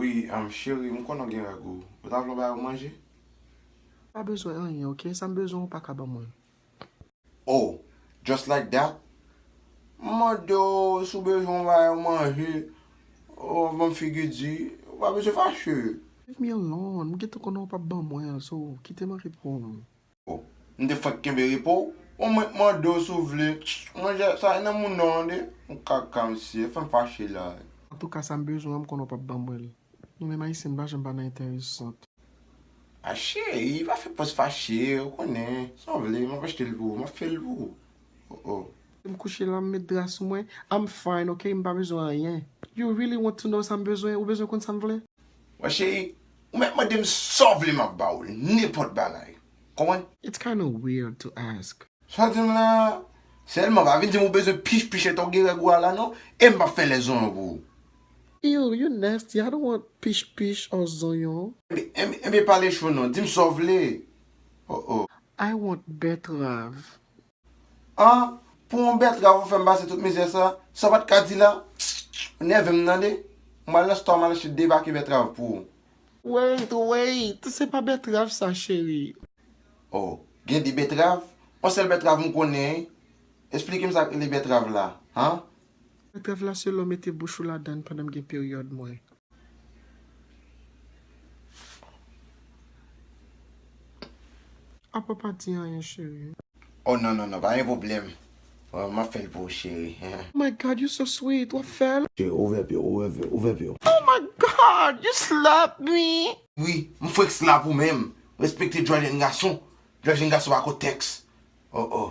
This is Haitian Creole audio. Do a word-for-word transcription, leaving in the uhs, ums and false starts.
Wi, um, cheri, m konnen w gen règ ou. Ou ta vle yon bagay ou manje? Pa bezwen anyen, oke? Sa m bezwen ou pa ka ban mwen. Oh, just like that? M mande w si w bezwen yon bagay ou manje. Oh, ban m figi di, ou pa bezwen fache. Leave me alone. M gentan konnen ou p ap ban mwen l, so kite m an repo m. Oh, m te fèk kenbe repo w. Bon, mwen t mande w si w vle. Manje sa e nan moun nan tande. M kaka mesye, fè m fache la. Antouka, sa m bezwen an, m konnen w p ap ban mwen l. Nou menm Ayisyen, n pa janm pa nan enteresant. A cheri, pa fè pòz fache, ou konnen. Sa w vle, m ap achte l pou ou, m ap fè l pou ou. Oh, oh. M kouche la, m met dra sou mwen. I'm fine, oke? M pa bezwen anyen. You really want to know sa m bezwen? Ou bezwen konn sa m vle? Wè cheri, ou mèt mande m sa w vle m ap ba ou l, nenpòt bagay. Konprann? It's kinda weird to ask. Sa w di m la, sèlman pa vin di m ou bezwen pich pich etan w gen règ ou a la non, e m p ap fè lèzonyon pou ou. Ew, you nasty. I don't want pich pich or zonyon. Enben, enben, enben pale cho non, di m sa w vle. Oh, oh. I want bètrav. An, pou yon bètrav ou fè m pase tout mizè sa, sa w pa t ka di la? Ou nève m tande. M al nan stò m al achte de pake bètrav pou ou. Wait, wait, se pa bètrav sa, cheri. Oh, gen de bètrav? Yon sèl bètrav m konnen. Esplike m sa k rele bètrav la, han? Bètrav la se lè w mete bouch ou ladan l pandan m gen peryòd mwen. Apa pa di anyen, cheri. Oh non, non, non, pa gen pwoblèm. Oh, m ap fè l pou ou, cheri. Oh my God, you so sweet. W ap fè l? Cheri, ouvè pye w, ouvè pye w, ouvè pye w. Oh my God, you slap me. Wi, m fwek slap ou menm. Respekte djòl jèn gason. Djòl jèn gason pa ko tèks. Oh, oh.